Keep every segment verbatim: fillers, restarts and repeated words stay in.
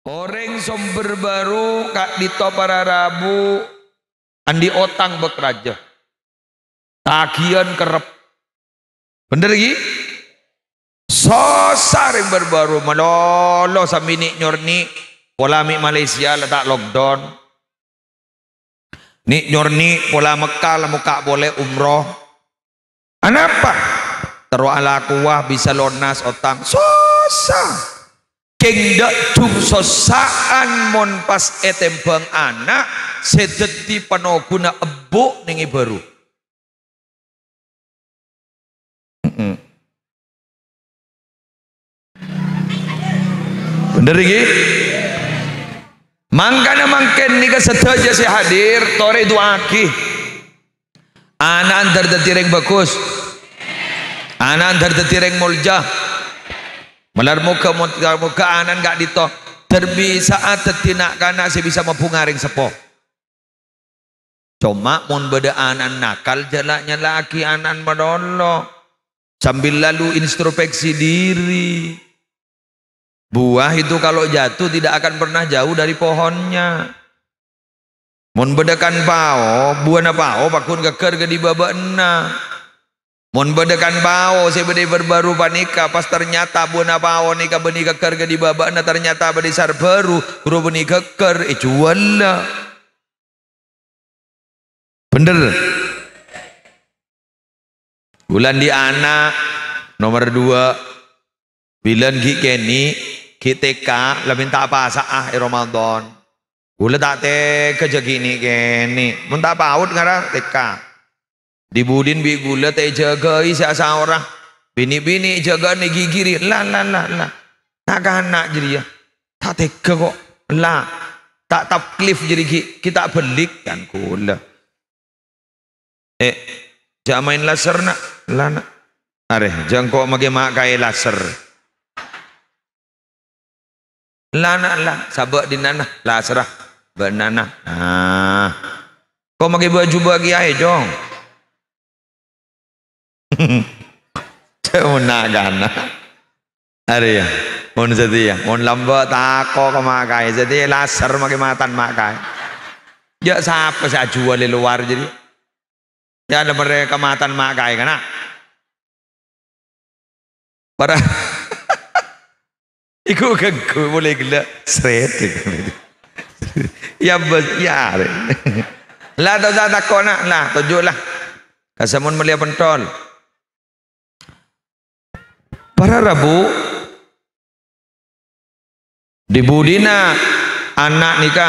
Orèng Somber Baru ka'dinto para rabu andi' otang bâk rajâ. Tagiyan kerrep. Bhender ghi? Sossa rèng Somber Baru malolo sambi nè'-nyornè', pola mè' Malaysia la ta' lockdown. Nè'-nyornè' pola Mekka la mokka' polè umroh. Anapa? Terro alakowa bisa lonas otang. Sossa. Kèng dâ' dhung sossa'an mon pas ètèmbhâng ana' sè dhâddhi panoghuna ebbhu' nèng è bâru. Mm-mm. Bhender ghi? Mangkana mangkèn nèka sadhâjâ sè hadir, torè du'aaghi. Ana'na dhâr dhâddhi rèng bhâghus. Ana'na dhâr dhâddhi rèng molja. Malar moghâ, moghâ ana'na ka'dinto dhâr bisa'a dhâddhi na'-kana' sè bisa mabhunga rèng seppo. Coma mon bâdâ ana'na nakal, jhâ' la nyala'aghi ana'na malolo, sambil lalu introspeksi diri. Buah itu kalau jatuh tidak akan pernah jauh dari pohonnya. Mon bâdâ kan pao, buwâna pao pagghun ghâgghâr ghâdhi bâbâ'na. Mon bâdâ kan pao sè bâdâ è Somber Baru panèka, pas ternyata buwâna pao nèka bânnè ghâgghâr ghâdhi bâbâ'na, ternyata bâdâ è Somber Baru, ghuru bânnè ghâgghâr, èjhuwâlâ. Bhender. Ghulâ andi' ana' nomer dua. Bilân ghi' kènè', ghi' T K, la mènta pasa'a è Ramadan. Ghulâ ta' tegghâ jhâ' ghi' nè'-kènè'. Mon ta' paot ngara T K. Di-budina bi' ghulâ ta' èjâgâi sè asaorra. Binè-binè èjâgâi ègighiri. La, la, la, la. Na'-kana' jârèya. Ta' tegghâ ko'. La. Ta' taklif jârèya ghi', ghi' ta' bâlik kan ghulâ. Eh, jhâ' maèn laser, na'. La, na'. Arè, jhâ' engko' maghi ma' kaè laser. La, na', la. Sabâ' dinana, laserra. Bâ'na, na'. Ah. Ko' maghi bâjhu bâ' kèyaè, Cong. Cè' mon na'-kana'. Arèya, mon satèya, mon lambâ' tako' ka ma' kaè, satèya laser maghi matan ma' kaè. Jhâ' sapa sè ajhuwâl è lowar jârèya? Yâ, la mèrè ka matan ma' kaè, kana'. Para iku ghengghu polè ghellâ', sret. Yâ, bâs, yâ, arè. La, ta' osa tako', na', la, toju' la. Ka sampon mellèya pentol. Para rabu, di-budina ana' nèka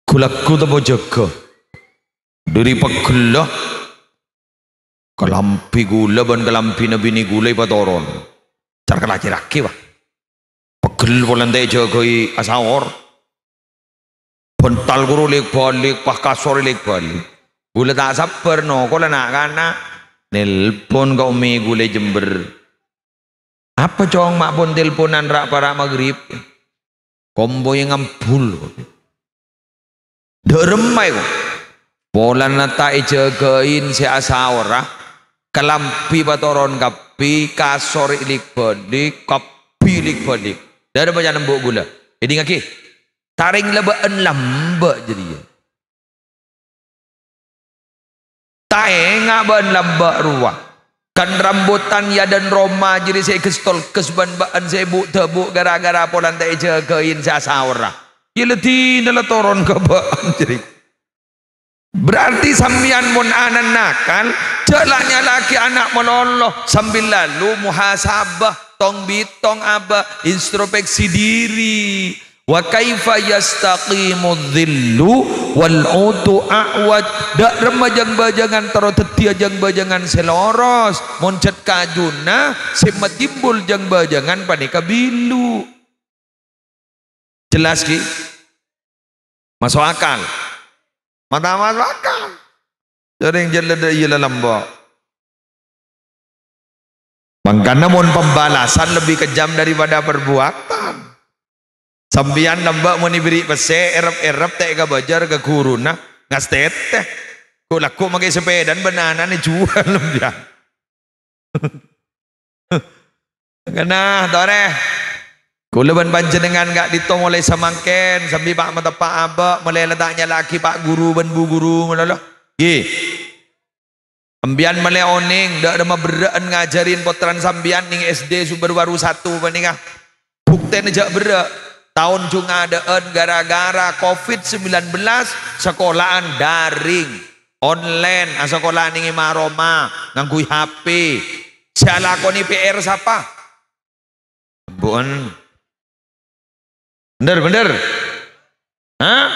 ghu-lagghu temmo jâgâ. Dhâri pegghellâ, kalambhi ghulâ bân kalambhina binè ghulâ èpatoron. Car kalacèrraghi, wa. Pegghel polana ta' èjâgâi asaor. Bhântal ghuru lèk-bâlik, pas kasor lèk-bâlik. Ghulâ ta' sabbhâr nokola na'-kana'. Nelpon ka ommè ghulâ è Jember. "Apa, Cong, ma' pon telponan ra'-para' maghrib?" Kompoyya ngambul. Dâ' remma èko. Polana ta' èjâgâi sè asaorra, kalambhi patoron kabbhi, kasor èlèk-bâlik, kabbhi èlèk-bâlik. Dâ' remma ca'na embu' ghulâ. Èdingngaghi. Tarèng la bâ'ân lambâ' jârèya. Ta' enga' bâ'ân lambâ' rowa. Kan rambutan è adâ'na roma jârèya sè èghâs-tolghâs bân bâ'ân sè bu'-dâbu' ghârâ-ghârâ polana ta' èjâgâi sè asaorra. Yâ la dina la toron ka bâ'ân jârèya. Berarti sampèyan mon ana'na nakal, jhâ' la nyala'aghi ana' malolo, sambil lalu muhasabah, tong-bitong abâ', introspeksi diri. "Wa kaifa yastaqimu dhillu wal 'udu a'waj?" Dâ' remma jâng-bâjângan terro dhâddhiyâ jâng-bâjângan sè loros, mon jhât kajuna sè matimbul jâng-bâjângan panèka bilu. Jelas, ghi? Maso' akal? Mata maso' akal. Jârèng jâlâ dâ' iyâ la lambâ'. Mangkana mon pembalasan lebih kejam daripada perbuatan. Sampèyan lambâ' mon èberri' pèssè, èrep-èrep ta' èkabâjâr ka ghuruna, ngastètè. Ghu-lagghu makè sapèdana bân ana'na èjhuwâl sampèyan. Kèna, torè. Kaulâ bân panjhennengngan ka'dinto molaè samangkèn, sambi pa' mateppa' abâ', molaè la ta' nyala'aghi pa' ghuru bân bu ghuru ngono, lo. Ghi. Sampèyan molaè onèng, dâ' remma berrâ'ân ngajhâri pottrana sampèyan nèng S D Sumber Waru satu panèka. Buktèna jhâ' berrâ'. Taon jhung adâ'ân ghârâ-ghârâ covid sembilan belas, sakola'an daring, online, asakola nèng è ma-roma, ngangghuy H P. Sè alakonè P R sapa? Embu'en. Bhender, bhender. Hah?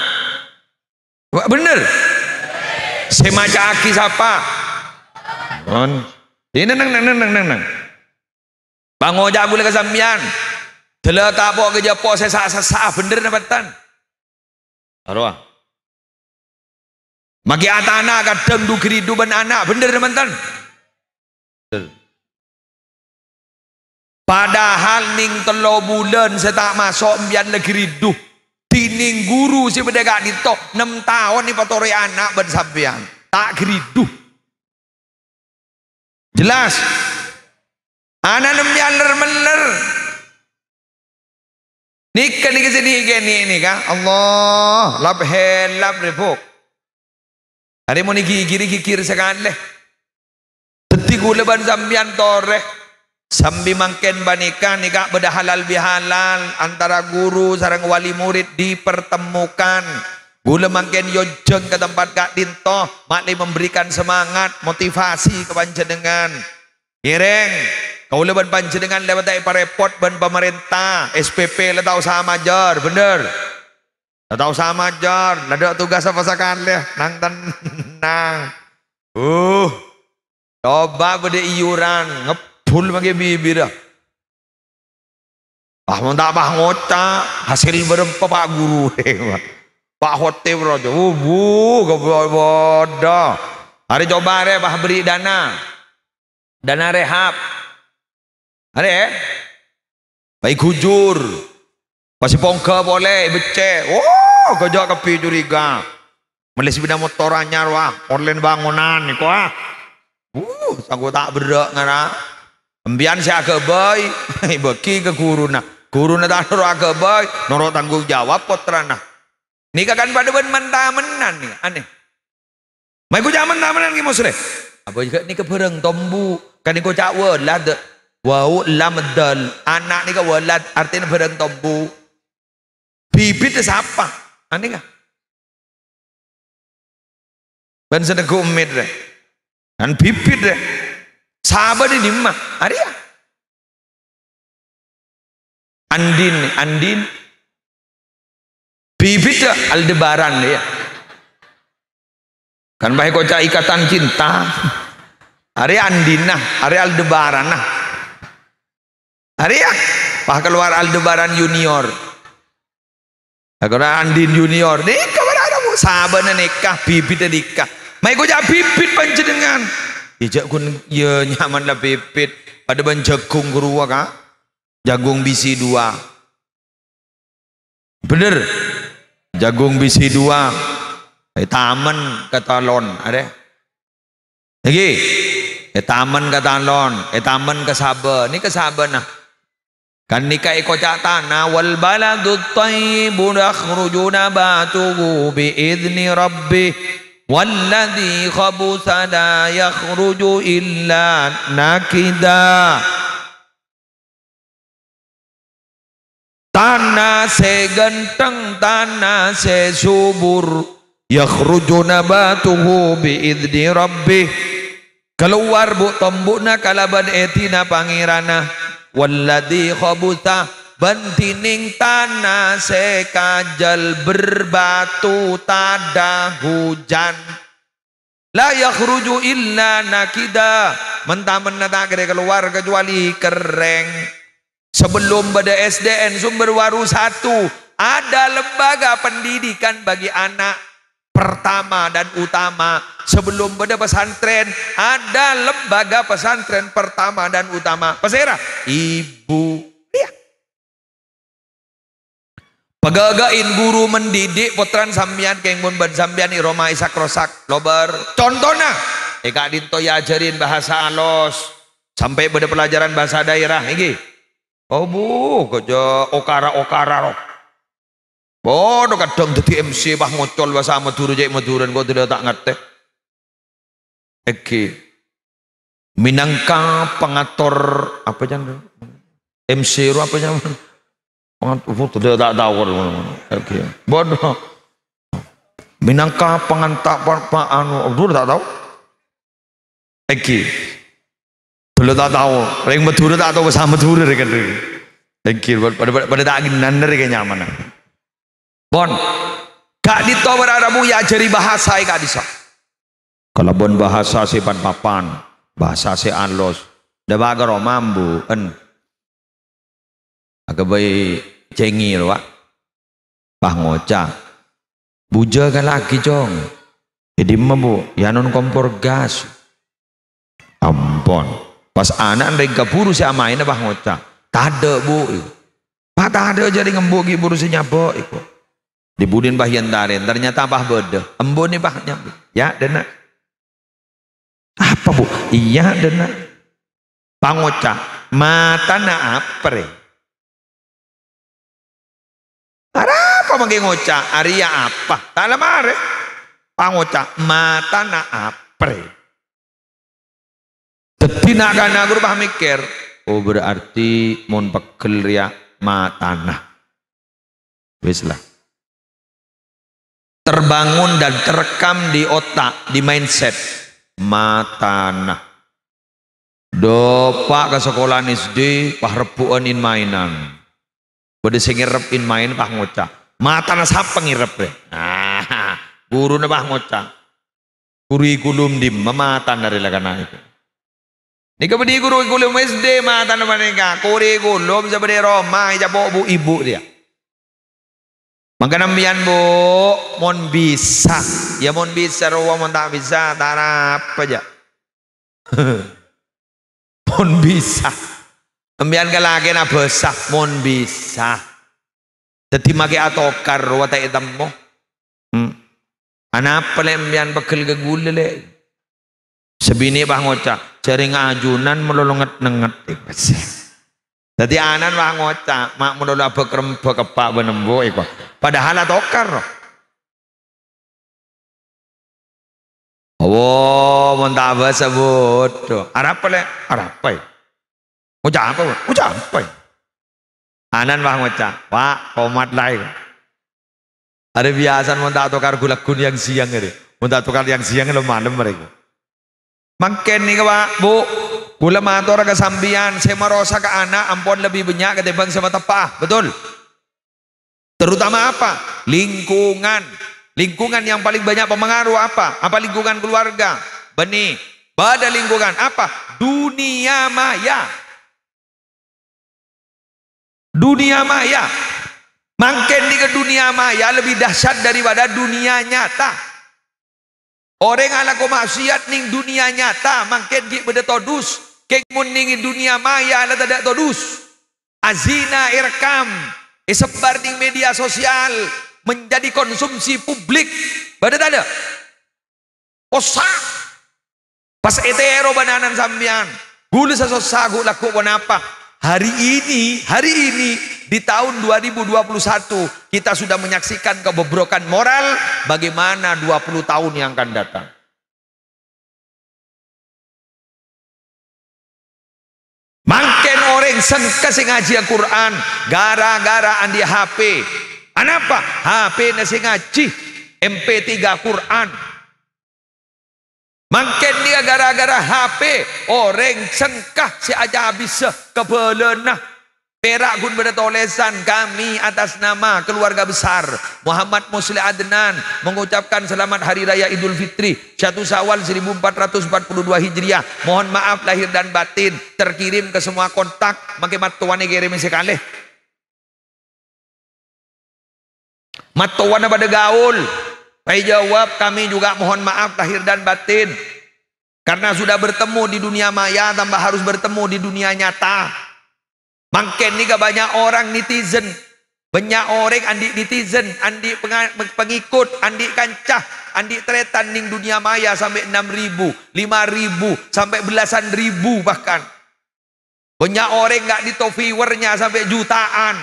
Wa-, bhender. Sè maca'aghi sapa? Embu'en. Neng, neng, neng, neng, neng, neng. Pangoca' ghulâ ka sampèyan. Dâlâ tapo' ka jhâpo' sè sa-, sa-, sa-, bhender napa enten? Arowa. Maghi atana kadhâng du-ghâridhu bân ana', bhender napa enten? Bhender. Padahal nèng tello bulân sè ta' maso' sampèyan la ghâridhu. Dhinèng ghuru sè bâdâ ka'dinto, nem taon èpatorè ana' bân sampèyan. Ta' ghâridhu. Jelas? Ana' nem nyalèr-mellèr. Nèka, nèka sè nèka, nè-, nèka. Allah, lap-helap, rèbuk. Arè mon èghighiri, ghighir sakalè. Dhâddhi ghulâ bân sampèyan torè. Sambi mangkèn panèka, nèka bâdâ halal bihalal antara ghuru sareng wali murid dipertemukan. Ghulâ mangkèn èonjhâng ka tempat ka'dinto, ma'lè memberikan semangat, motivasi ka panjhennengngan. Ngèrèng, kaulâ bân panjhennengngan la ta' èparèpot bân pamarènta, S P P la ta' osa majâr, bhender. La ta' osa majâr, la adâ' tugas apa sakalè, nang-tennang. Uh, coba bâdâ iyuran, ngebbhul mangkè bibirra. Pas mon ta' pas ngoca', hasèl bârâmpa, Pa' Ghuru. Pa' Khotib rajâ. Wubu, ghâbây bâdâ. Arè coba arè, pas bherri' dana. Dana rehab. Arè, pas èghujur. Pas èpongghâ polè, èbeccè'. Oh, ghâjâ' kabbhi curiga. Mellè sepeda motor anyar, wah, online bangunan nèko, ah. Wuh, sangko ta' berrâ' ngara. Sampèyan sè aghâbây, èbâghi ka ghuruna. Ghuruna ta' noro' aghâbây, noro' tanggung jawab pottrana. Nèka kan padâ bân man-tamennan nèka, anè. Maèko jhâman tamennan kè Muslim. Apa jhâ' nèka bhârâng tombu', kan nèko ca' walad. Wau lam dal, ana' nèka walad, artèna bhârâng tombu'. Bibit sapa? Anè ka? Bân sè neggu' emmit rè. Kan bibit rè. Sabâ' è dimma? Arèya. Andin, Andin. Bibit ya, Aldebaran ya. Kan bahaya koca' ikatan cinta. Arèya Andin nah, arèya Aldebaran nah. Arèya, pas keluar Aldebaran Junior. Lah, kena Andin Junior. Nèka para rabu, sabâna nèka, bibit nèka. Maèko ja' bibit panjhennengngan. Ya, ja' ghun, ya, nyaman la bibit. Padâ bân jhâghung ghâruwa, Ka'. Jhâghung bisi duwâ'. Bhender. Jhâghung bisi duwâ'. Ètamen ka talon, arè. Nèka, ètamen ka talon, ètamen ka sabâ. Nèka sabâna. Kan nèka èkoca' tana, "Wal baladut thayyibun yakhruju nabatuhu bi idzni rabbih, walladzi khabutha la yakhruju illa nakida." Tana sè ghântheng, tana sè subur, yakhruju nabatuhu bi idzni rabbih. Kalowar bu'-tombu'na kalabân èdina Pangèranna. Walladzi khabutha, bân dhinèng tana sè kajhâl berbatu tadâ' hujan. La yakhruju illa nakida, men-tamenna ta' kèra kalowar kecuali kerrèng. Sebelum bâdâ S D N Sumber Waru satu, ada lembaga pendidikan bagi anak pertama dan utama. Sebelum bâdâ pesantren, ada lembaga pesantren pertama dan utama. Pasèra? Ibu. Iyâ. Paghâghâ'in ghuru mendidik pottrana sampèyan kèng mon bân sampèyan è roma èsak-rosak, lobâr. Contona, è ka'dinto èajhârin bhâsa alos, sampè' bâdâ pelajaran bhâsa daerah, èngghi. Oh, bu, kok ja okara-okara, roh. Padha kadhâng dhâddhi M C, pas ngocol bhâsa Madhurâ, cè' Madhurâ, kok dhâddhi ta' ngartè. Èngghi. Minangka pangator, apa, Jan? M C ro apa, Jan? Pangator, oh, dhâddhi ta' tao, kok. Èngghi. Padha. Minangka panganta-, pa-, pa-, anu, dhâddhi ta' tao. Èngghi. Dhâddhi ta' tao. Rèng Madhurâ ta' tao bhâsa Madhurâ rè kan rè. Èngghi, padha, padha, padha ta' ngennan rè nyamana. Pon. Ka'dinto para rabu èajhâri bhâsa è ka'dissa'. Kalabân bhâsa sè pan-papan, bhâsa sè alos. Dâpa' ka roma ambu'en. Aghâbây cèngèl, wa'. Pas ngoca', "Bujâ ka lagi, Cong." "È dimma, Bu?" "È anon kompor gas." Ampon. Pas ana'na rèng kabhuru sè amaèna pas ngoca', "Tadâ', Bu." "Pas tadâ' jârèya embu' ghi' buru sè nyabâ', èko." Dibudin pas èentarè, ternyata pas bâdâ. Embu'na pas nyabâ'. "Iyâ, dâ' enna'." "Apa, Bu?" "Iyâ, dâ' enna'." Pas ngoca', "Matana apa rè?" "Arapa mangkè ngoca', arèya apa? Ta' la marè." Pas ngoca', "Matana apa rè?" Dhâddhi na'-kana' ghuru pas mèkkèr, "Oh, berarti mon pegghel rèya matana." Wis la. Terbangun dan terekam di otak, di mindset. Matana. Dâpa' ka sakolaan S D, pas rebbhu'ân in-mainan. Bâdâ sè ngèrrep in-maèn, pas ngoca', "Matana sapa ngèrrep rè?" Nah, ghuruna pas ngoca', "Kurikulum dimma matana rè la kana' èko?" Nèka bâdâ kurikulum S D matana panèka. Kurikulum sè bâdâ è roma, ècapo' bu-ibu rèya. Mangkana sampèyan, Bu, mon bisa, ya mon bisa rowa, mon ta' bisa, ta' arapa jâ'. Mon bisa. Sampèyan kalakèna bhâsa, mon bisa. Dhâddhi makè atokar rowa ta' ètemmo. Hmm. Anapa lè' sampèyan pegghel ka ghulâ, lè'? Sè binè' pas ngoca', "Jârèya ajunan malolo nget-nenget." Dhâddhi ana'na pas ngoca', "Ma' malolo abâk-rembâk eppa' bân embu'," èko. Padahal atokar, roh. Awo, mon ta' bâsa bhudhu. Arapa, lè'? Arapa, è? Ngoca' apa, Wa'? Ngoca' apa, è? Ana'na pas ngoca', "Wa', komat la, è." Arè biyasana mon ta' tokar ghu-lagghu yang siyang arè. Mon ta' tokar yang siyang lo malem arè. Mangkèn nèka, Wa', Bu, ghulâ matora ka sampèyan, sè marosak ana' ampon lebbi bânnya' katèmbhâng sè mateppa'a. Betul? Terutama apa? Lingkungan. Lingkungan yang paling banyak mempengaruhi apa? Apa lingkungan keluarga? Bânnè. Bâdâ lingkungan apa? Dunia maya. Dunia maya. Mangkèn nèka dunia maya lebih dahsyat daripada dunia nyata. Orèng alako ma'siyat nèng dunia nyata, mangkèn ghi' bâdâ todus. Kèng mon nèng dunia maya la tadâ' todus. Azina èrekkam, èsebbhâr nèng media sosial, menjadi konsumsi publik. Bâdâ tadâ'? Osa. Pas ètèro bân ana'na sampèyan, ghulâ sè sossa ghu-lagghu ponapa? Hari ini, hari ini, di tahun dua ribu dua puluh satu, kita sudah menyaksikan kebobrokan moral, bagaimana dua puluh tahun yang akan datang. Mangkèn orèng sengka sè ngajhiyâ Qur'an gara-gara andi' H P. Anapa? H P-na sè ngajhi, M P tiga Qur'an. Mangkèn nèka gara-gara H P, orèng sengka sè ajâ abissa kabâlâna. Pèra' ghun bâdâ tolèsan, "Kami atas nama keluarga besar Muhammad Musleh Adnan mengucapkan selamat Hari Raya Idul Fitri, satu Syawal seribu empat ratus empat puluh dua Hijriah. Mohon maaf lahir dan batin." Terkirim ke semua kontak, mangkè mattowana kèrèmè sè kalè. Mattowana padâ gaul. Èjâwâb, "Kami juga mohon maaf lahir dan batin. Karena sudah bertemu di dunia maya, tambah harus bertemu di dunia nyata." Mangkèn nèka bânnya' orèng netizen. Bânnya' orèng andi' netizen, andi' penga-, pengikut, andi' kanca, andi' tarètan nèng dunia maya sampè' enam ribu, lima ribu, sampè' belasan ribu bahkan. Bânnya' orèng ka'dinto viewer-nya sampè' jutaan,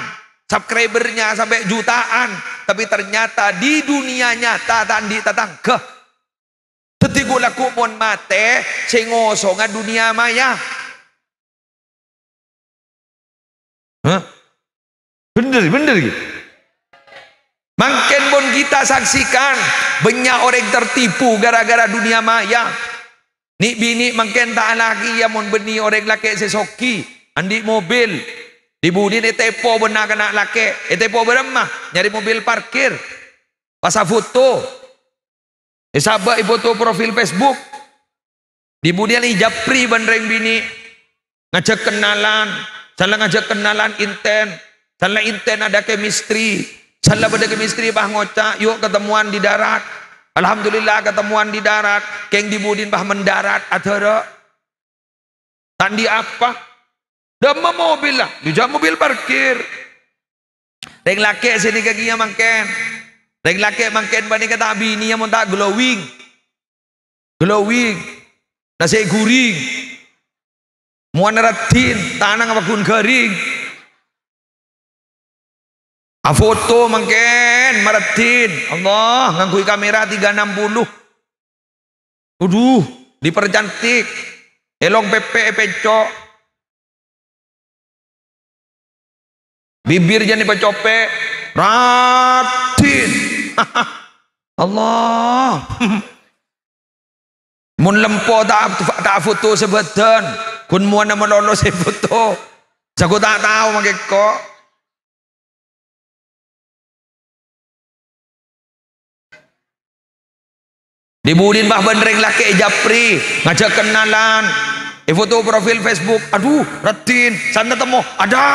subscriber-nya sampè' jutaan, tapè ternyata di dunia nyata ta' andi' tatangghâ. Dhâddhi ghu'-lagghu' mon matè, sè ngosonga dunia maya. Hah? Bhender, bhender, ghi? Mangkèn pon kita saksikan, bânnya' orèng tertipu gara-gara dunia maya. Nè'-binè' mangkèn ta' alakèya mon bânnè orèng lakè' sè soghi, andi' mobil. Dhi-budhina ètèpo bân na'-kana' lakè', ètèpo bârâmma, nyarè mobil parkir, pas afoto. Èsabâ' èfoto profil Facebook. Dhi-budhina èjapri bân rèng binè'. Ngajhâk kennalan. Sala ngajhâk kennalan èntèn. Sala èntèn ada chemistry. Sala bâdâ chemistry pas ngoca', "Yuk ketemuan di darat." Alhamdulillah ketemuan di darat. Kèng dhi-budhina pas mendarat, adârâ'. Ta' andi' apa. Dâmma mobilla, jhâ' mobil parkir. Rèng lakè' sè nèka kèya mangkèn. Rèng lakè' mangkèn panèka ta' abinèya mon ta' glowing. Glowing. Nasè' ghuring. Mowana raddhin, tanang apa ghun gharing. Afoto mangkèn, maraddhin. Allah, ngangghuy kamera tiga enam puluh. Waduh, dipercantik. Èlong pèpè' èpènco'. Bibir jân èpacopè'. Raddhin. Allah. Mon lempo ta', ta' foto sabâdân, ghun mowana malolo sè foto. Jago ta' tao mangkèko. Dhi-budhina pas bân rèng lakè' èjapri, ngajhâk kennalan, èfoto profil Facebook. Aduh, raddhin, sanna temmo. Ada.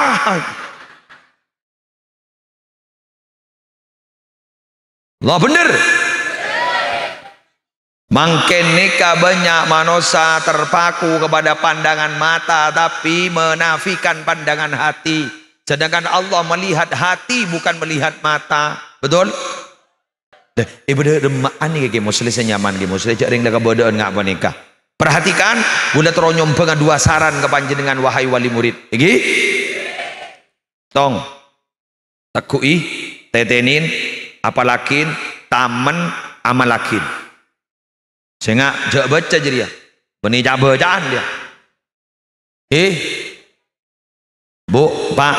Allah, bhender. Mangkèn nèka bânnya' manossa terpaku kepada pandangan mata, tapi menafikan pandangan hati. Sedangkan Allah melihat hati, bukan melihat mata. Betul? Deh, eh, bâdâ remma'an nèka, Kè Musleh, sè nyaman, Kè Musleh, jhâ' rèng la kabâdâ'ân nga' panèka. Perhatikan, ghulâ terro nyombhânga dua saran ka panjhennengngan, wahai wali murid. Èngghi? Tong. Tegghu'i, tètènè, apallaghi, tamen, amallaghi. Sènga' jhâ' bâca jârèya. Bânnè ca'-bâca'an jârèya. Eh, Bu, Pak,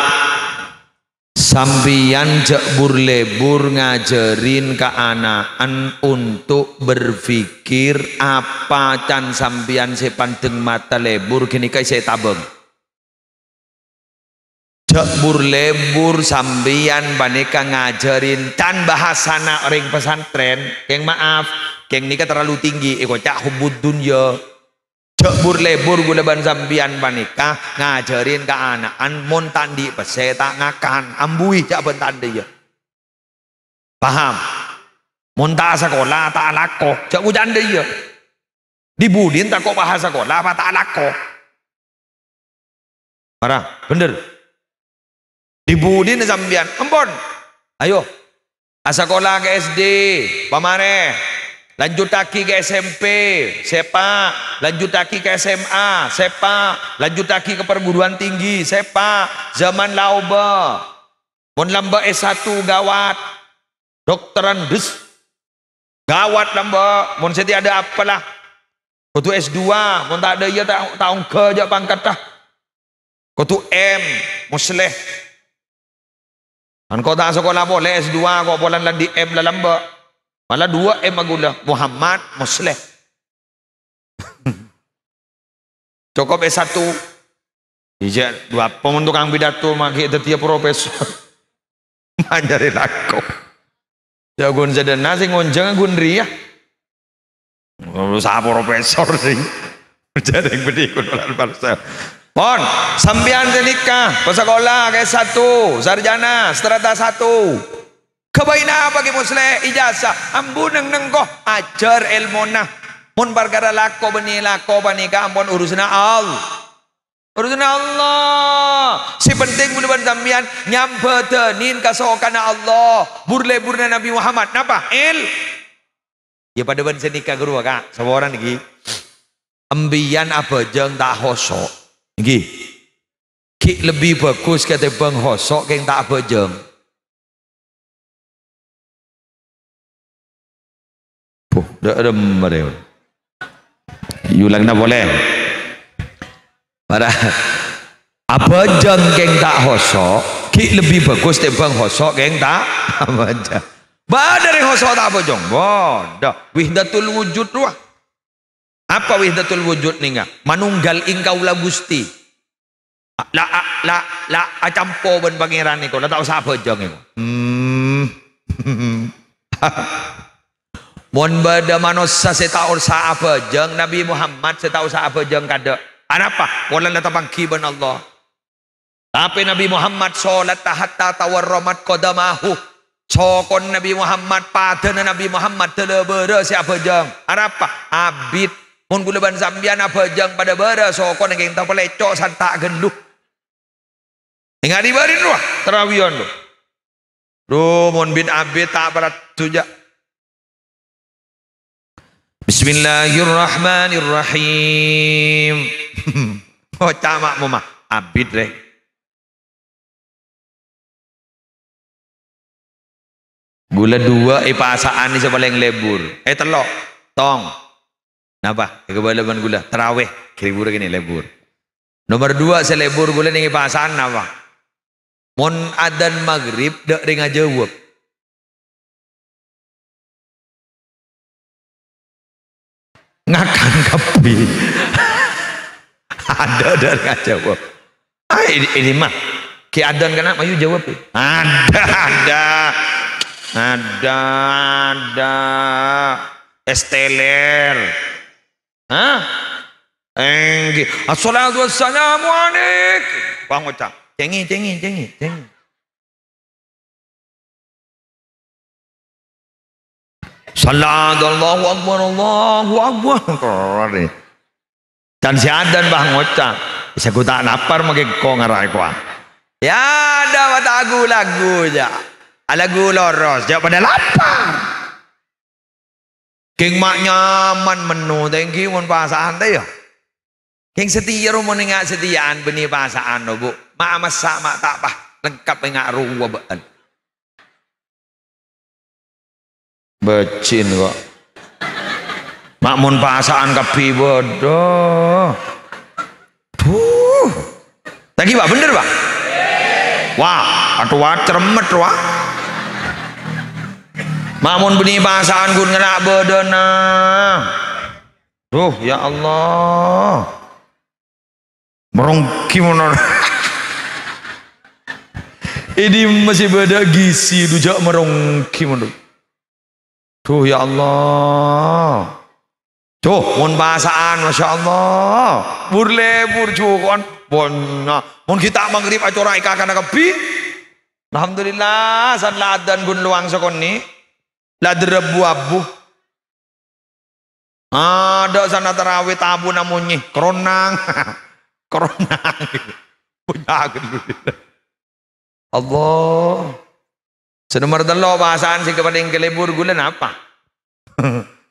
sampèyan jhâ' bur-lebur ngajhârin kaana'an untuk berpikir apa can sampèyan sè pandeng mata lebur ghânèka sè ètabâng. Jhâ' bur-lebur sampèyan panèka ngajhârin can bhâsana orèng pesantren, kèng maaf, kèng nèka terlalu tinggi, èkoca' hubbud dunya. Jhâ' bur-lebur ghulâ bân sampèyan panèka ngajhârin kaana'an mon ta' andi' pèssè ta' ngakan, ambuwi jhâ' bân tandhâ, iyâ. Paham? Mon ta' asakola, ta' alako. Jhâ' ngoca' andi' iyâ. Dhi-budhina tako' pas asakola, apa ta' alako? Mara, bhender. Dhi-budhina sampèyan? Empon. Ayo. Asakola ka S D, pamarè. Lanjuttaghi ka S M P, sèpa'. Lanjuttaghi ka S M A, sèpa'. Lanjuttaghi ka perguruan tinggi, sèpa'. Zaman la obâ. Mon lambâ' S satu gawat. Doktorandus. Gawat lambâ'. Mon sè tè adâ' apa la. Kodhu S dua. Mon ta' adâ' iyâ ta', ta' ongghâ jhâ' pangkatta. Kodhu M, Musleh. Kan ko' ta' sakola polè S dua, ko' polana la andi' M la lambâ'. Mala dua M ghulâ, Muhammad Musleh. Cokop S satu. Ijâ, dua apa mon tokang pidato ma' ghi' dhâddhiyâ profesor. Ma' nyarè lako. Jhâ' ghun sadhâna sè ngonjhâng ghun rèya. Oh, sa profesor sih. Jhâ' rèng bânnè ghun polana profesor. Pon, sampèyan sè nèka, pasakola ka S satu, sarjana, strata satu. Ghâbâyna apa, Kè Musleh? Ijazah. Ambu neng-neng ko, ajhâr èlmona. Mon parkara lako bânnè lako panèka ampon urusanna Allah. Urusanna Allah. Sè penting ghulâ bân sampèyan nyambhâdhânin kasokanna Allah. Bur-leburna Nabi Muhammad. Napa? Il. Ya padâ bân sè nèka ghâruwa, Ka'. Saporana nèka. Empèyan abhâjâng ta' hoso'. Nèka. ghi' lebbi bhâghus katèmbhâng hoso' kèng ta' abhâjâng. Puh, dâ' remma rèya. Yulangna polè. Para abhâjâng kèng ta' hoso', ghi' lebbi bhâghus tèmbhâng hoso' kèng ta' abhâjâng. Bâdâ rèng hoso' ta' abhâjâng. Bâdâ. Wahdatul wujud rowa. Apa wahdatul wujud nèngghâ? Manonggal èng kaulâ Ghustè. La, la, la, acampo bân Pangèran nèko, la ta' osa abhâjâng nèko. Hmm. Mon bâdâ manossa sè ta' osa abhâjâng, Nabbhi Muhammad sè ta' osa abhâjâng kadâ'. Anapa? Polana la tapangghi bân Allah. Tapè Nabbhi Muhammad sholatta hatta tawarramat qadamahu. Sokona Nabbhi Muhammad, padâna Nabbhi Muhammad, dâlâ bârâ sè abhâjâng. Arapa? Abit. Mon kaulâ bân sampèyan abhâjâng padâ bârâ, sokona kèng tapalèco' santa' ghâllu. Èngghâ' dhi-bâri' rowa, tarawiyan rowa. Dhu, mon bit-abit ta' paraddu jâ'. Bismillahirrahmanirrahim. Oca' ma'mumma, abit, rè. Ghulâ duwâ' è pasa'an sè palèng lebur. Eh, tello'. Tong. Napa? Èkabâlâ bân ghulâ. Tarawih. Lebur kènè lebur. Nomer duwâ' sè lebur ghulâ nèng è pasa'an napa? Mon adzan maghrib, dâ' rèng ajâwâb. Ngakan kabbhi. Adâ, adâ ngajâwâb. Ah, ini, ini mah. Ki Adan kena mayu jawab, ya. Adâ, adâ. Adâ, adâ. Es teler. Hah? Èngghi. Assalatu wassalamu alaik. Wah, ngoca'. Cengi, cengi, cengi, cengi. Salat, Allahu Akbar, Allahu Akbar. Dan si Adan, bah, ngoca', "Sè gu ta' lapar maghi engko' ngara' kowa." Ya, adâ mata lagu-lagu jâ'. Alagu loros, jâ' padâ lapar. Kèng ma' nyaman menno, tèngghi mon pasa'an ta' iyâ. Kèng satèya ro mon enga' satèya'an bânnè pasa'an, no, Bu. Ma' massa' ma' ta' pa, lengkap enga' rowa bâ'ân. Bâjin kok. Ma' mon pasa'an kabbhi bâdâ. Duh. Taghi, Pak, bhender, Pak? Wah, atowa cermet, wah. Ma' mon bânnè pasa'an ghun ngala' bâdâna. Duh, ya Allah. Meronggi mono. Ini masih bâdâ gizi, duh, jâ' meronggi mono. Duh, ya Allah. Duh, mon pasa'an, Masya Allah. Bur-lebur jhuko'an. Bânnya'. Mon ghi' ta' maghrib acora' è kakana kabbhi. Alhamdulillah, san la adan ghun lowang sakonè'. La dârâ bu-abu. Adâ' sana tarawih tabu namonyè. Keronang. Keronang. Punya ghâllu. Allah. Sè nomer tello' pasa'an sè palèng kalebur ghulâ napa?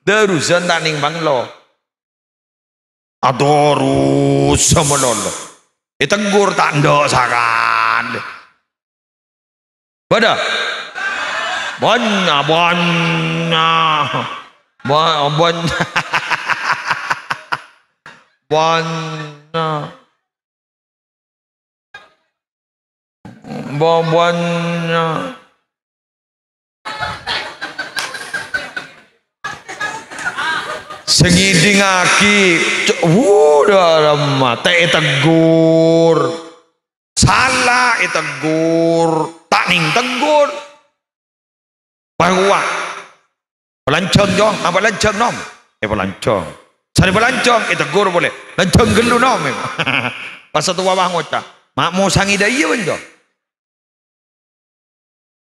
Darusan ta' nèng banglo. Atorus malolo. Èteggur ta' endâ' sakalè. Bâdâ? Bânnya', bânnya'. Ba-, bânnya'. Bânnya'. Ba-, bânnya'. Sè ngèdingngaghi, co-, wuh, dâ' remma, ta' èteggur. Sala èteggur, ta' nèng teggur. Pas kowa. Palanjhâng, Jo. Apa lanjhâng, Nom? Eh, palanjhâng. Sarè palanjhâng, èteggur polè. Lanjhâng ghâllu, Nom. Pas sè towa wah ngoca', "Ma' mosangè dâ' iyâ, bân, Jo?"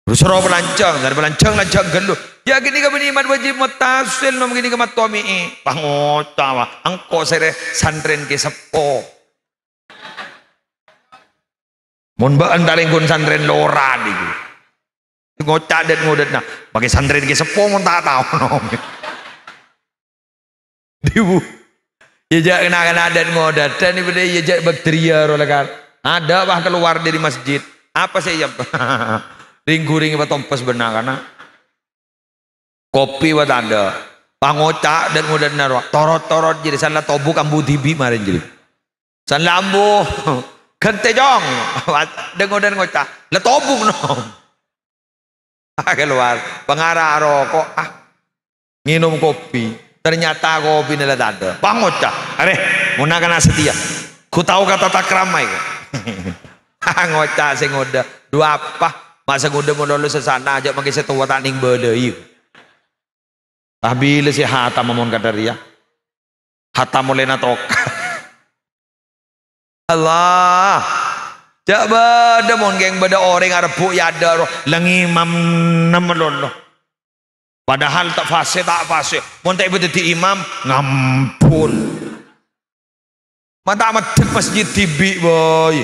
Terros soro palanjhâng, sarè palanjhâng, lanjhâng ghâllu. "Ya, ghânèka bânnè imam wajib muttasil, Nom, ghânèka mattomi'i." Pas ngoca', wah, engko' sarè santrèn Kè Seppo. Mon bâ'ân ta' lèngghu santrèn lora nèko. Ngoca' dât-ngodâtna, "Makè santrèn Kè Seppo mon ta' tao, Nom." Dibu. Iyâ jâ' kena-kena dât-ngodât, dan ibu dâ' iyâ jâ' bakteria ro lakar. Adâ' pas kalowar dâri masjid. Apa sè èyap? Ring-ghuring patompes bân na'-kana'. Kopi pas tadâ'. Pas ngoca' dâ'-ngodâ'na rowa. Torot-torot jârèya, san la tobuk ambu dhibi' marèn jârèya. San la ambu. Ghântè, Cong. Dâ'-ngodâ'na ngoca'. La tobuk, nom. Kalowar, pangara aroko', ah. Ngènom kopi. Ternyata kopina la tadâ'. Pas ngoca', "Arè, mon na'-kana' satèya. Ghu tao ka tata krama èko." Ngoca' sè ngodâ. "Dhu apa? Ma' sè ngodâ malolo sè sana, jhâ' mangkè sè towa ta' nèng bâlâi." Pas bilâ sè hatam mon kadhâ' rèya? Hatam ollèna toka. Allah. Jhâ' bâdâ mon kèng bâdâ orèng arebbhu' è adâ' ro, la ngimam nem malolo. Padahal ta' fasè, ta' fasè. Mon ta' èpadhâddhi imam, ngambul. Ma' ta' maddhek masjid dhibi', boy.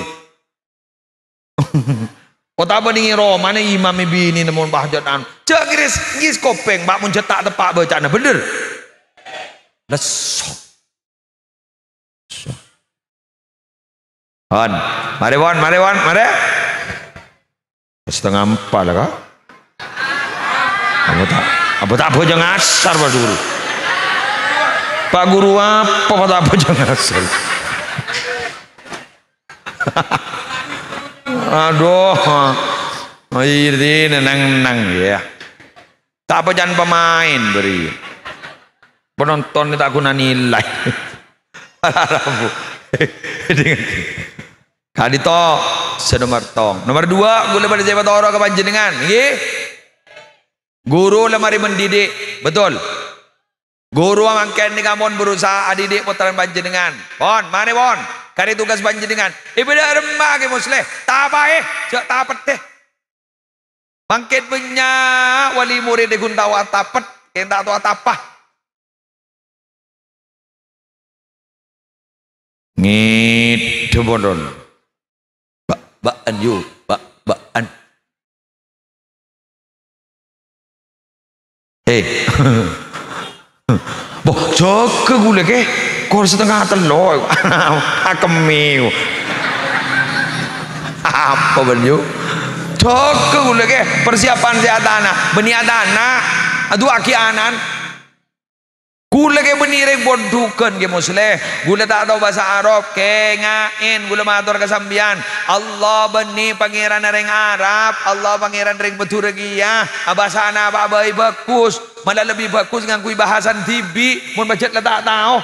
Otabâ nèng è romana imam è binèna mon pas jhât anu. Jhâ' ngèrès, ngis kopèng, Pak, mon jhât ta' teppa' bâca'na, bhender? Lesso. Pon. Marè, pon, marè, pon, marè. Setengah empat lah, Kak. Apa ta', apa ta' abhâjâng asar, Pak Guru? Pak Guru apa, apa ta' abhâjâng asar? Adhu. Ini nang-nang, ya. Ta' apa can pemain, beri. Penonton ta' guna nilai. Ka'dinto sè nomer tong. Nomer dua, ghulâ padâ sè matoro' ka panjhennengngan, ngghi? Ghuru la marè mendidik, betul? Ghuru mangkèn nèka mon berusaha adidik pottrana panjhennengngan. Pon, marè, pon. Karè tugas panjhennengngan. Èbâdâ remma, Kè Musleh. Tapaè, jhâ' tapeddhâ. Mangkèn bânnya' wali murid è ghun tao atapet, kèng ta' tao atapa. Ngèdhâ pon. Ba'-, ba'an, yu, ba'-, ba'an. Eh. Boh, jâgâ ghulâ, Kè. Kor setengah tello'. Akemmè. Apa bân, yu? Jâgâ ghulâ, Kè. Persiapan sè atana. Bânnè atana. Adu'aaghi ana'na. Ghulâ, Kè, bânnè rèng pondhughân, Kè Musleh. Ghulâ ta' tao bhâsa Arab. Kènga'è, ghulâ mator ka sampèyan. Allah bânnè Pangèranna rèng Arab. Allah Pangèran rèng Madhurâ kèya. Abhâsana apa bhâi bhâghus. Mala lebbi bhâghus ngangghuy bhâsa dhibi', mon pajhât la ta' tao.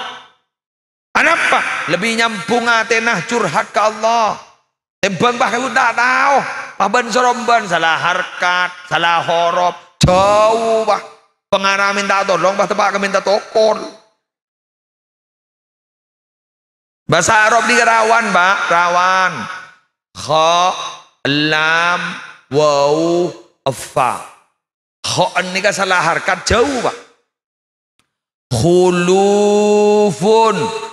Anapa? Lebbi nyambhung atèna curhat ka Allah. Tèmbhâng, bâh, kaènto ta' tao. Bâh, bân-sarombân, sala harkat, sala horop. Jhâu, bâh. Pangara mènta tolong, bâh, teppa' ka mènta tokol. Bhâsa Arab nèka rawan, Pak, rawan. Kha, lam, wau, fa. Kha nèka sala harkat jhâu, Pak. Khulufun,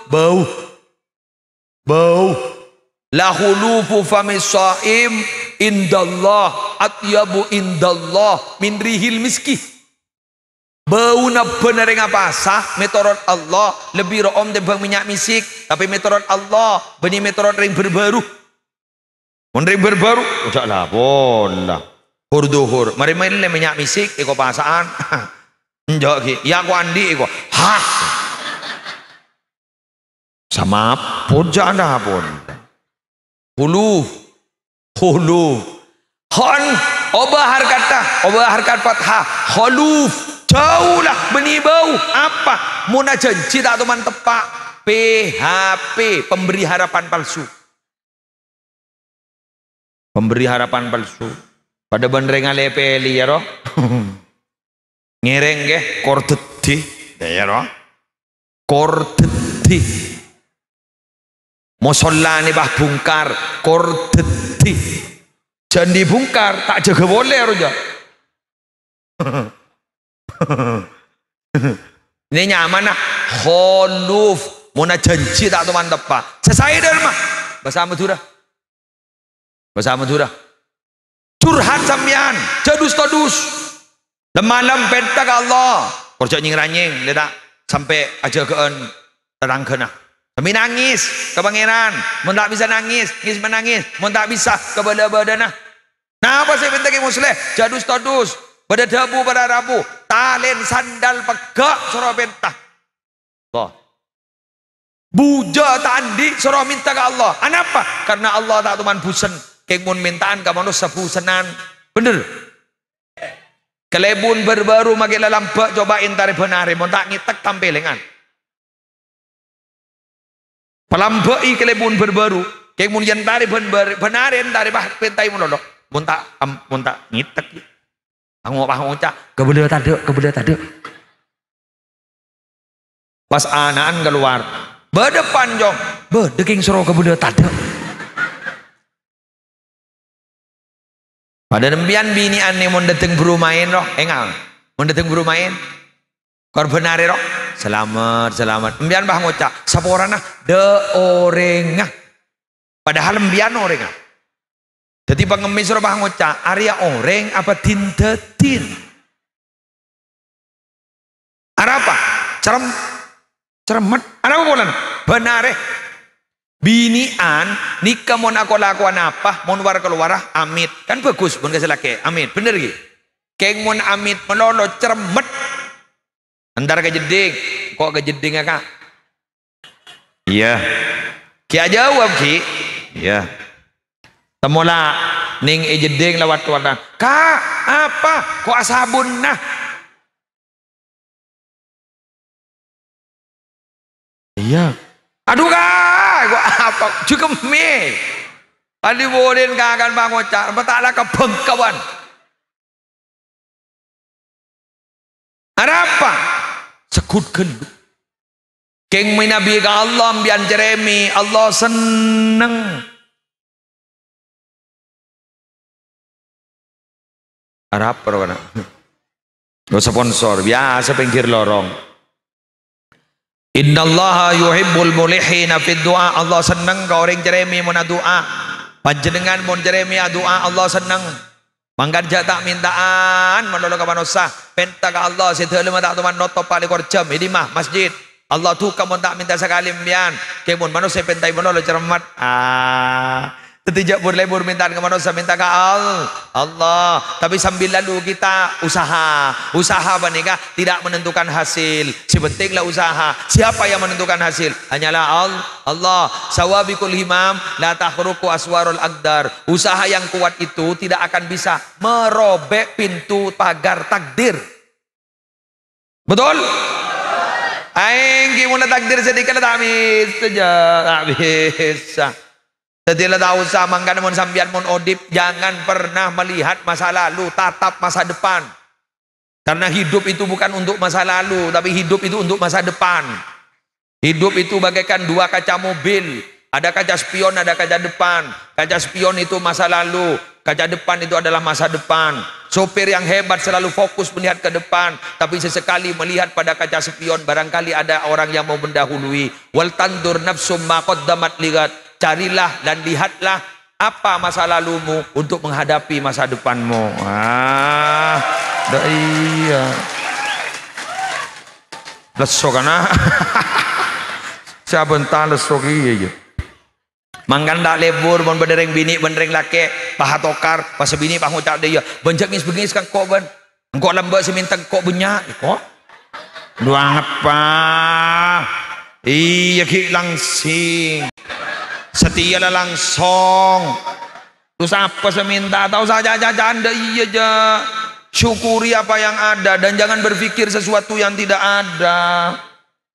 bâu. Bâu. La khulufu famis shaim indallah atyabu indallah min rihil miski. Bâuna bân orèng apasa mètorot Allah lebbi ro'om tèmbhâng mènnya' misik, tapè mètorot Allah bânnè mètorot rèng bâr-bâru. Mon rèng bâr-bâru, ojhâ' la pola. Hor-dhuhur, marè mellè mènnya' misik, èkopasa'an. Enjâ' ghi, iyâ ko andi' èko. Hah. Samapon jâ' napa pon. Khuluf. Khuluf. Khon, obâ harkat ta, obâ harkat fathah. Khuluf. Jhâu la, bânnè bâu. Apa? Mon ajhânjhi ta' toman teppa'. P H P, pemberi harapan palsu. Pemberi harapan palsu. Padâ bân rèng alè-pèlè, yâ, ro? Ngèrèng, ghi, kor dhâddhi. Yâ, yâ, ro? Kor dhâddhi. Mosollanè, bâh, bhungkar, kor dhâddhi. Jhâ' andi' bhungkar, ta' jâgâ polè, ro, jâ. Nè nyamana khuluf, mon ajhânjhi ta' toman teppa'. Sè saè dhâlem, bhâsa Madhurâ. Bhâsa Madhurâ. Curhat sampèyan, jhâ' dus-todus. Lem-malem pènta ka Allah. Kor jhâ' nyèng-ranyèng, lè ta' sampè' ajâgâ'ân tatangghâna. Sambi nangès ka Pangèran. Mon ta' bisa nangès, ngès-mennangès. Mon ta' bisa, ka bâlâ bâdâna. Napa sè èpènta Kè Musleh? Jhâ' dus-todus. Bâdâ dhâbu, bâdâ rabu. Talèn, sandal, pegghâ', soro pènta. Tuh. Bujâ ta' andi', soro mènta ka Allah. Anapa? Karena Allah ta' toman bhusen. Kèng mon mènta'an ka manossa bhusennan. Bhender. Kalèbun bâr-bâru makè lalambâ', coba èntarè bân arè. Mon ta' ngètèk, tampèlèngan. Palambâ'i kalèbun bâr-bâru. Kèng mon èntarè bân bâr-, bân arè èntarè, bah, pèntaè malolo. Mon ta', am-, mon ta' ngètèk, yâ. Ango-, angoca', "Kabâlâ tadâ', kabâlâ tadâ'." Pas ana'an kalowar. "Bâdâ, Pan, Cong?" "Bâdâ, kèng soro kabâlâ tadâ'." Padahal empèyan binè'an nè mon dâteng buru maèn, roh, enga'. Mon dâteng buru maèn, kor bân arè, roh, "Salamet, salamet." Empèyan, bah, ngoca', "Saporana, dâ' orèngnga." Padahal empèyan orèngnga. Dâddhi pangemmès, roh, bah, ngoca', "Arèya orèng apa din-dâdin?" Arapa? Cerem-, ceremmet. Arapa polana? Bân arè. Binè'an nèka mon ako-lakowan apa, mon war-kalowara, amit. Kan bhâghus, mon ka sè lakè', amit. Bhender, ghi? Kèng mon amit malolo, ceremmet. Entar ka jeddhing. Ko' ka jeddhingnga, Ka'? Iyâ. Ghi' ajâwâb, ghi'? Iyâ. Temmola nèng è jeddhing la wat-watan. "Ka', apa? Ko' asabunna?" Iyâ. "Adhu, Ka', ko' apa? Jhugemmè." Andi' bulin kakan pangoca', "Apa ta' la kabhângkawan?" Arapa? Segghut ghâllu. Kèng mènabi ka Allah, empèyan cerèmè, Allah senneng. Arapa rowana? Lo sponsor, biyasa pèngghir lorong. "Innallaha yuhibbul mulihhina fid du'a." Allah senneng ka orèng cerèmè mon adu'a. Panjhennengngan mon cerèmè adu'a, Allah senneng. Mangkana jhâ' ta'-mènta'an malolo ka manossa. Pènta ka Allah sè dâlemma ta' toman notop pa lèkor jam. È dimma? Masjid. Allah duka mon ta' mènta sakalè empèyan. Kèng mon manossa èpèntaè malolo ceremmet. Ah. Dâddhi jhâ' bur-lèbur mènta'an ka manossa, mènta ka Al-, Allah. Tapi sambil lalu kita usaha. Usaha panèka tidak menentukan hasil. Sè penting la usaha. Siapa yang menentukan hasil? Hanyalah Al-, Allah. Sawabiqul himam la takhruqu aswarul aqdar. Usaha yang kuat itu tidak akan bisa merobek pintu pagar takdir. Betul? Aèng ghi' mon la takdir sè dhika la ta' bisa, jhâ', ta' bisa. Dâddhi la ta' osa, mangkana mon sampèyan mon odip, jangan pernah melihat masa lalu, tatap masa depan. Karena hidup itu bukan untuk masa lalu, tapi hidup itu untuk masa depan. Hidup itu bagaikan dua kaca mobil. Ada kaca spion, ada kaca depan. Kaca spion itu masa lalu. Kaca depan itu adalah masa depan. Sopir yang hebat selalu fokus melihat ke depan, tapi sesekali melihat pada kaca spion, barangkali ada orang yang mau mendahului. "Wal tandur nafsum ma qaddamat ligad." Carilah dan lihatlah apa masa lalumu untuk menghadapi masa depanmu. Ah, dah iya. Lesso kana. Sabenta lesso kèya, ya. Mangkana ta' lebur mon bâdâ rèng binè' bân rèng lakè', pas atokar, pas binè' pas ngoca' dâ' iyâ, "Bân jhâ' ngès-bengngès ka engko', bân. Engko' lambâ' sè mènta engko' bânnya'." Kok? Duh, angeppa. Iyâ, ghi' langsing. Satèya la langsong. Terros apa sè mènta? Ta' osa ca-, ca-, canda, iyâ, jhâ'. Syukuri apa yang ada dan jangan berpikir sesuatu yang tidak ada.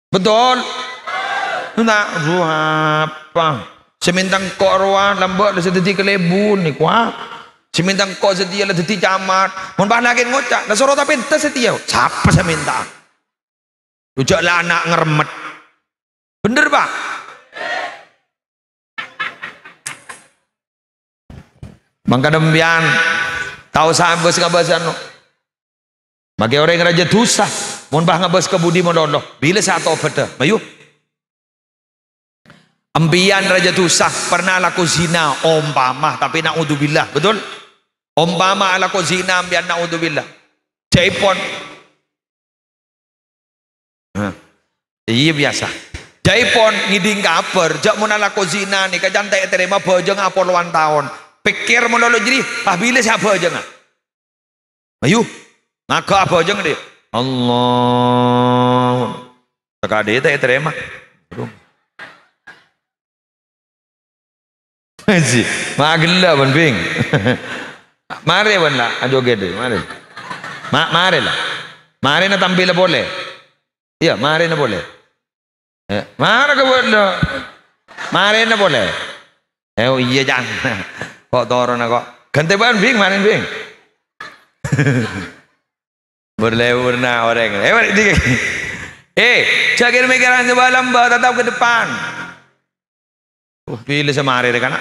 Betul? Nah, rowa apa? Sè mènta engko' rowa lambâ' la sè dhâddhi kalèbun nèko, ah. Sè mènta engko' satèya la dhâddhi camat. Mon pas lakèn ngoca', "La soro ta' pènta satèya." Sapa sè mènta? Lo jhâ' la ana' ngeremmet. Bhender, Pak? Mangkana empèyan ta' osa ngabâs-ngabâs anu. Makè orèng rajâ dusa, mon pas ngabâs ka budi malolo, bilâ sè atobhâdhâ, mayu. Empèyan rajâ dusa, pernah alako zina, ompama, tapè na'udzubillah, betul? Ompama alako zina, empèyan na'udzubillah. Ca'èpon. Hah. Iyâ, biyasa. Jhâ' èpon ngèdhing kabhâr, jhâ' mon alako zina nèka can ta' ètarèma bhâjângnga polowan taon. Pèkkèr mon lolo jârèya, pas bilâ sè abhâjângnga? Ayo, ngaghâ abhâjâng dhi. Allah. Sakadhi ta' ètarèma. Aduh. Ji, ma' ghellâ' bân, Bing. Marè bân la, ajogèt, marè. Ma-, marè la. Marèna tampèla polè. Iyâ, marèna polè. Eh, mara ka bâ'na. Marèna polè. Eh, oh iyâ, Cang. Ko' toronna ko'. Ghântè bân, Bing, marèn, Bing. Berlew warna orèng. Eh, bâli' dikit. Eh, jhâ' kèr-mèkkèran sè bâlâmbâ, tatap ke depan. Wah, bilâ sè marè rè kana'.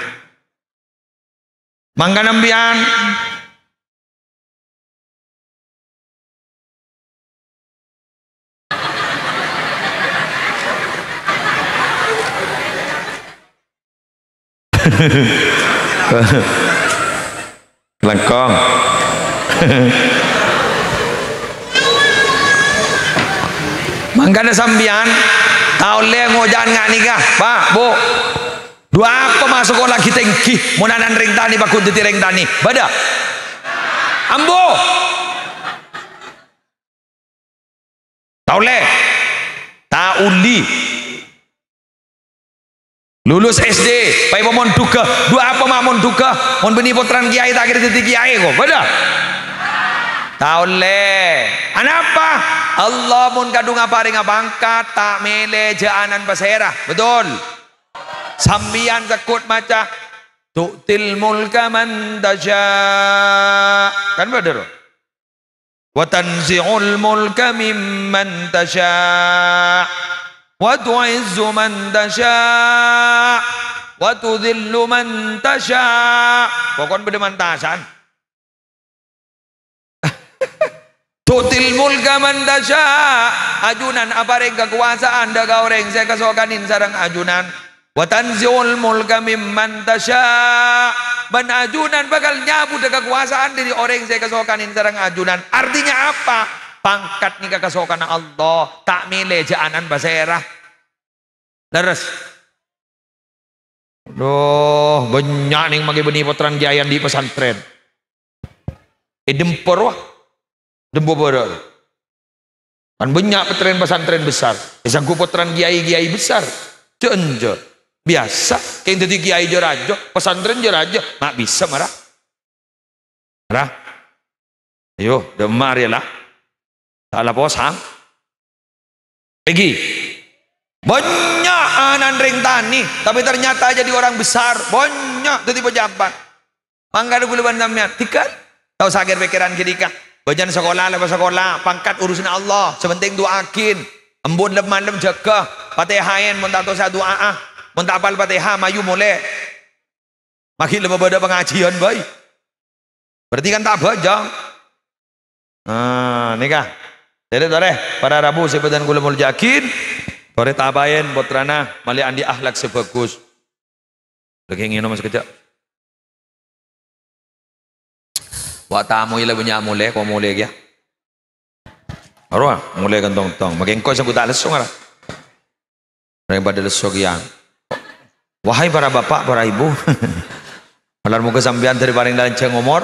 Mangkana sampèyan. Lengkong. Mangkana sampèyan ta' ollè ngoca'an nga' nèka, Pa', Bu. Dhu apa ma' sakola ghi-tèngghi, mon ana'na rèng tanè pagghun dhâddhi rèng tanè? Bâdâ? Ambu? Ta' ollè. Ta' ollè. Lulus S D, pas èpamondhugghâ. Dhu apa ma' mondhugghâ? Mon bânnè pottrana kèyaè ta' kèra dhâddhi kèyaè, ko'. Bâdâ? Ta' ollè. Anapa? Allah mon kadhung aparènga pangkat, ta' mèlè jhâ' ana'na pasèra. Betul? Sampèyan sèkot maca, "Tu'til mulka man tasya'." Kan bâdâ, ro? "Wa tanzi'ul mulka mimman tasya', wa tu'izzu man tasya', wa tudhillu man tasya'." Pokon bâdâ man tasya'. "Tu'til mulka man tasya'." Ajunan aparèng kakobâsa'an dâ' ka orèng sè èkasokanè sareng ajunan. "Wa tanzi'ul mulka mimman tasya'." Bân ajunan bhâkal nyabhuddhâ kakobâsa'an dâri orèng sè èkasokanè sareng ajunan. Artènya apa? Pangkat nèka kasokanna Allah, ta' mèlè jhâ' ana'na pasèra. Lerres. Aduh, bânnya' nèng mangkè bânnè pottrana kèyaè andi' pasantrèn. È Dempo rowa. Dempo bârâ'. Kan bânnya' pottrèn pasantrèn besar. Èsangghu pottrana kèyaè-kèyaè besar. Jhâ' enjâ'. Biyasa, kèng dhâddhi kèyaè jâ rajâ, pasantrèn jâ rajâ. Ma' bisa mara. Ra. Ayo, dâ' emma' rèya la. Ta' la posang. Peggy. Bânnya' ana'na rèng tanè, tapè ternyata jadi orang besar. Bânnya' dhâddhi pejabat. Mangkana kaulâ bân sampèyan, dhika. Ta' osa kèr-pèkkèran ghânèka. Bâjâna sakola, la sakola, pangkat urusanna Allah. Sè pentèng du'aaghin. Embu' lem-malem jâgâ. Fatèhaèn, mon ta' tosa du'aa'a. Mon ta' apal Fatèha, mayu molè. Maghi' la mabâdâ pangajiyân bhâi. Berarti kan ta' abhâjâng. Nah, nèka. Jadi, torè, para rabu sè bhâdhân kaulâ molja'aghi, torè tapaèn pottrana malè andi' akhlak sè bhâghus. Lagi ngènom sakejjhâ'. Wa' tamoy la bânnya' molè, ko' molè kèya. Arowa, molè kan tong-tong. Makè engko' sè ta' lesso ngara. Rèng padâ lesso kèya. Wahai para bapak, para ibu. Malar moghâ sampèyan dâri parèng lanjhâng omor,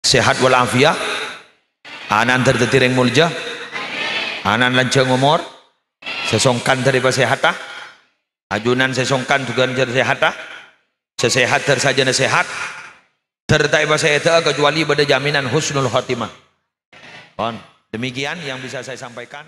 sehat wal afiat, ana'na dâri dhâddhi rèng molja, ana'na lanjhâng omor, sè songkan dâri pasèhatta, ajunan sè songkan jhughân dâri sèhatta, sè sehat dâri sajâna sehat, dâri ta' èpasèdhâ'â kecuali bâdâ jaminan husnul khotimah. Pon, demikian yang bisa saya sampaikan.